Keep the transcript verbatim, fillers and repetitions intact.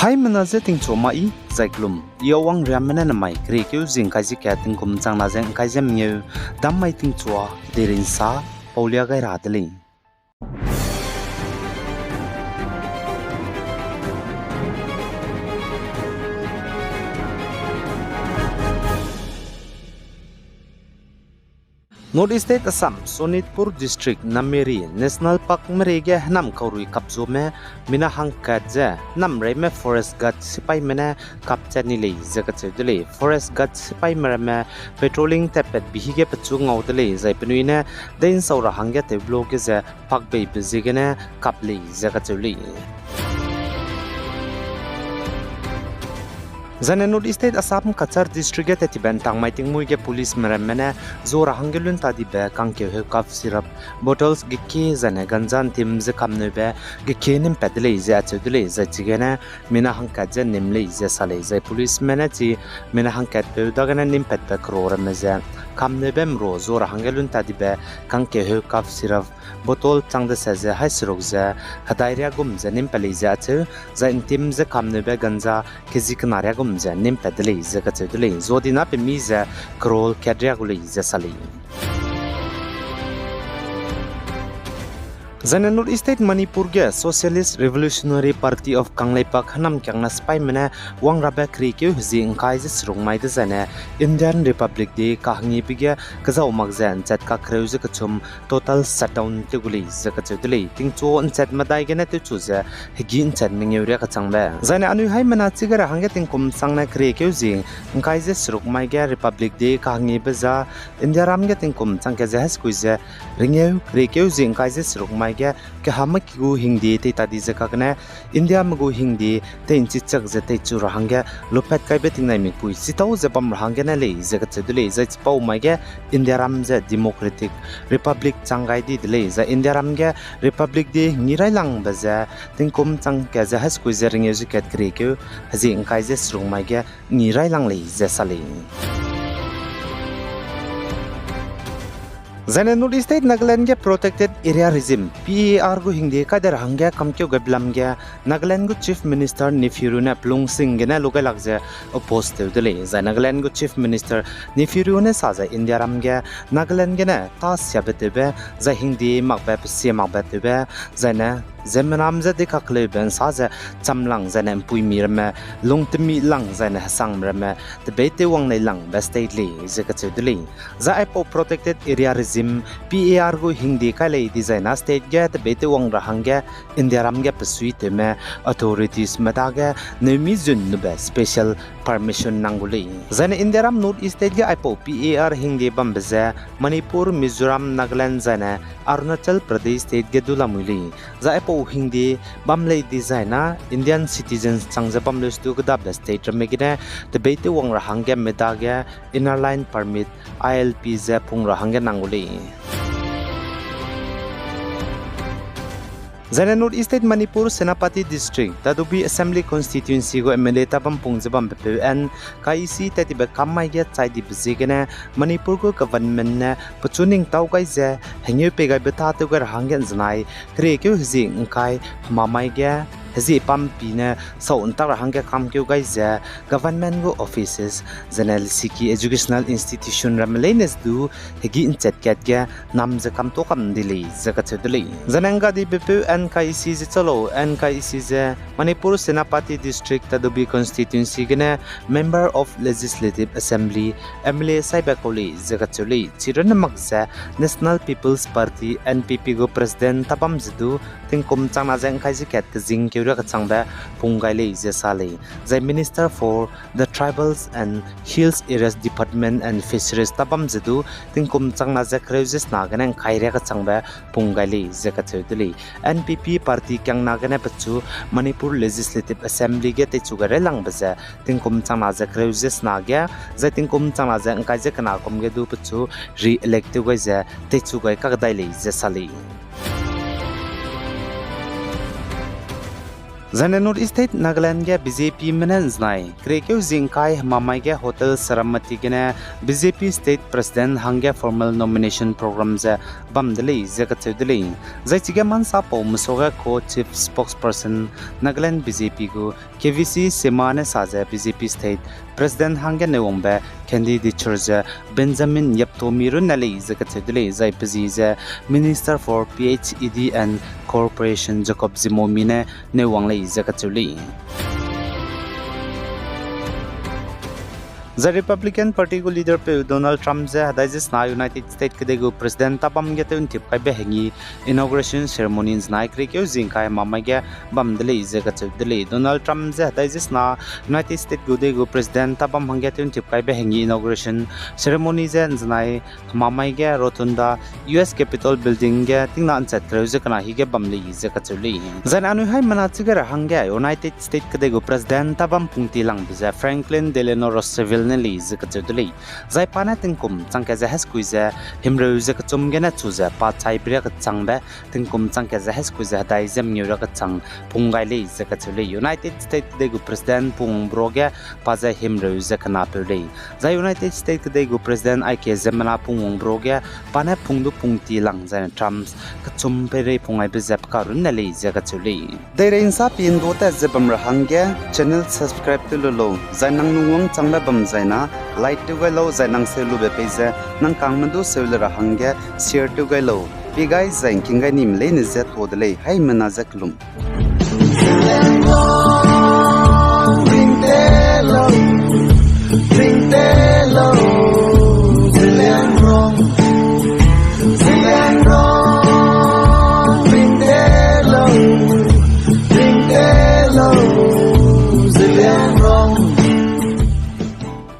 Haimena je tingchua mai, zai kelum, I Awang Riamme ne namai keriekeu zie ngkai ze kat tingkum changna ze ngkai ze mengeu, dam mai tingchua, deirinsa, paulia gai ra de lei. North East State Assam, Sonitpur District, Nameri National Park merei ge hênam kaurui kapzuame, mina hangkat ze, hênamreime Forest Guard sipaime ne kapchat ni lei ze kacheu de lei. Forest Guard sipaime ramme patrolling tatpat bi hige pechu ngau de lei, zai penui ne dei nsau ra hangge tewblo ge ze pakbeibe ziegene kap lei ze kacheu lei. Zaine North East State Assam Cachar District ge tattibe ntang mai tingmuî ge policeme ramme ne zu ra hangge lun ta dibe kangkeu heu cough syrup bottles gekie zaine ganja ntim ze kamneube gekie nimpat de lei ze acheu de lei, zai chigene mina hangkat ze nim lei ze sa lei, zai policeme ne chi mina hangkatpeu dagene nimpatbe kero ramme ze kamneube mero zu ra hangge lun ta dibe kangkeu heu cough syrup bottle chang dese ze haî seruk ze hedai riâ gum ze nimpat lei ze acheu, zai ntim ze kamneube ganja kezi kena riâ gum ze nimpat de lei ze kacheu de lei. Zuadina pemi ze crore kat riâ gu lei ze sa lei. Zaine North East State Manipur ge Socialist Revolutionary Party of Kangleipak hênamkiangna sipaime ne wangrabe keriekeu hezie ngkai ze seruk mai dezaine Indian Republic Day kahangibe ge kezau mak ze nchat kakereu ze kechum total shutdown tew gu lei ze kacheu de lei. Tingchu nchat medai gene tewchu ze hegî nchat mengeu riâ kachangbe. Zaine anui haimena chige ra hangge tingkum changne keriekeu zie ngkai ze seruk mai ge Republic Day kahangibe za Indiaram ge tingkum chang kat ze haî sekui ze ringeu keriekeu zie ngkai ze seruk mai ge kehame ki gu hingde tei ta di ze kagene Indiame gu hingde tei nchichak ze teichu ra hangge lupat kaibe tingnai mikpui chitau ze bam ra hanggene lei ze kacheu de lei, zai chipau mai ge Indiaram ze Democratic Republic chang gai di de lei, zai Indiaram ge Republic Day ngi railangbe ze tingkum chang kat ze haî sekui ze ringeu ze kat keriekeu hezie ngkai ze seruk mai ge ngi railang lei ze sa lei. Zaine North East State Nagaland ge Protected Area Regime, P A R gu hingde kai de ra hangge kamkeu gaibe lam ge Nagaland gu Chief Minister Neiphiu Rio ne pelung sing gene lu gailak ze oppose tew de lei. Zai Nagaland gu Chief Minister Neiphiu Rio ne sa zai Indiaram ge Nagaland gene tâ siabe tewbe, zai hingde makbe pesie makbe tewbe, zaine ziemmenam ze dei kakleube nsa ze chamlang zaine mpuimi ramme lungtemi lang zaine hesangme ramme tebeitew wang lei langbe state lei ze kacheu de lei. Zai aipau Protected Area Regime, P A R gu hingde kai lei dizai na state ge tebeitew wang ra hangge Indiaram ge pesuitewme authoritiesme dage neumi zun nube special permission nang gu lei. Zaine Indiaram North East State ge aipau P A R hingde bambe ze Manipur, Mizoram, Nagaland zaine Arunachal Pradesh State ge du lamui lei. Zai aipau hingde bam lei dizai na Indian citizens chang ze bam leu stu kedabe state ramme gene tebeitew wang ra hangge medage Inner Line Permit, I L P ze pung ra hangge nang gu lei. Zaine North East State Manipur Senapati District, Tadobi Assembly Constituency gu M L A tabam pung ze bambepeu N Kaisi tat tibe kam mai ge chai dibe ziegene Manipur gu government ne pechu ning tau gai ze hengeu pei gaibe tâtew gai ra hangge nzenai keriekeu hezie ngkai hema mai ge hezie pampi ne sau ntak ra hangge kamkeu gai ze government gu offices, zaine lesiki educational institution ramme leine ze du hegî nchat kat ge nam ze kamtuâ kam di lei ze kacheu de lei. Zaine nggadi bepeu N Kaisi ze chalo, N Kaisi ze Manipur Senapati District Tadobi Constituency gene Member of Legislative Assembly, M L A saibe kau lei ze kacheu lei. Chirunne mak ze National People's Party, N P P gu President tabam ze du tingkum changna ze ngkai ze kat kezing keuria kechangbe pung gai lei ze sa lei. Zai Minister for the Tribals and Hills Areas Department and Fisheries tabam ze du tingkum changna ze kereu ze sena gene ngkai ria kechangbe pung gai lei ze kacheu de lei. N P P party kiangna gene pechu Manipur Legislative Assembly ge teichu gai railangbe ze tingkum changna ze kereu ze sena ge, zai tingkum changna ze ngkai ze kena kum ge du pechu re-elect tew gai ze teichu gai kakdai lei ze sa lei. Zaine North East State Nagaland ge B J P me ne ’nzenai kereikeu zi ’ngkai hemamai ge Hotel Saramati gene B J P State President hangge formal nomination program ze bam de lei ze kacheu de lei. Zai chige mansa pau mesuage co-chief spokesperson Nagaland B J P gu K V C Sema ne sa ze B J P State President hangge newwangbe Candy Dechur ze Benjamin Yepthomi runne lei ze kacheu de lei, zai pe zi ze Minister for P H E D and Corporation Jacob Zhimomi ne newwang lei ze kacheu lei. Zai Republican Party gu leader peu Donald Trump ze hedai ze sena United States kedei gu President tabam ge tew'ntip kaibe hengi inauguration ceremony ’nzenai kereikeu zi ’ngkai hemamai ge bam de lei ze kacheu de lei. Donald Trump ze hedai ze sena United States gu dei gu President tabam hangge tew'ntip kaibe hengi inauguration ceremony ze ’nzenai hemamai ge Rotunda, U S Capitol Building ge tingna ’nchat kereu ze kena hige bam lei ze kacheu lei. Zaine anui haimena chige ra hangge United States kedei gu President tabam pungti langbe ze Franklin Delano Roosevelt ne lei ze kacheu de lei. Zai pa ne tingkum chang kat ze hezkui ze himreu ze kechum gene chu ze pa chaibe riakechangbe tingkum chang kat ze hezkui ze hedai ze mengeu riakechang pung gai lei ze kacheu lei. United States kedei gu President pungwangbe ruage pa ze himreu ze kenapeu lei. Zai United States kedei gu President aike ziemmena pungwangbe ruage pa ne pung du pungti lang zaine term kechum peirei pung gaibe ze pe karunne lei ze kacheu lei. Deirei ’nsa pi ’ndu tat ze bam ra hangge channel subscribe tew lu lau, zai nang lungwangchangbe bam zaina like tew gai lau, zai nang seu lube pei ze nang kangme du seu le ra hangge share tew gai lau. Pi gai zai ’ngking gai nime leine je ta de lei, haimena je kelum.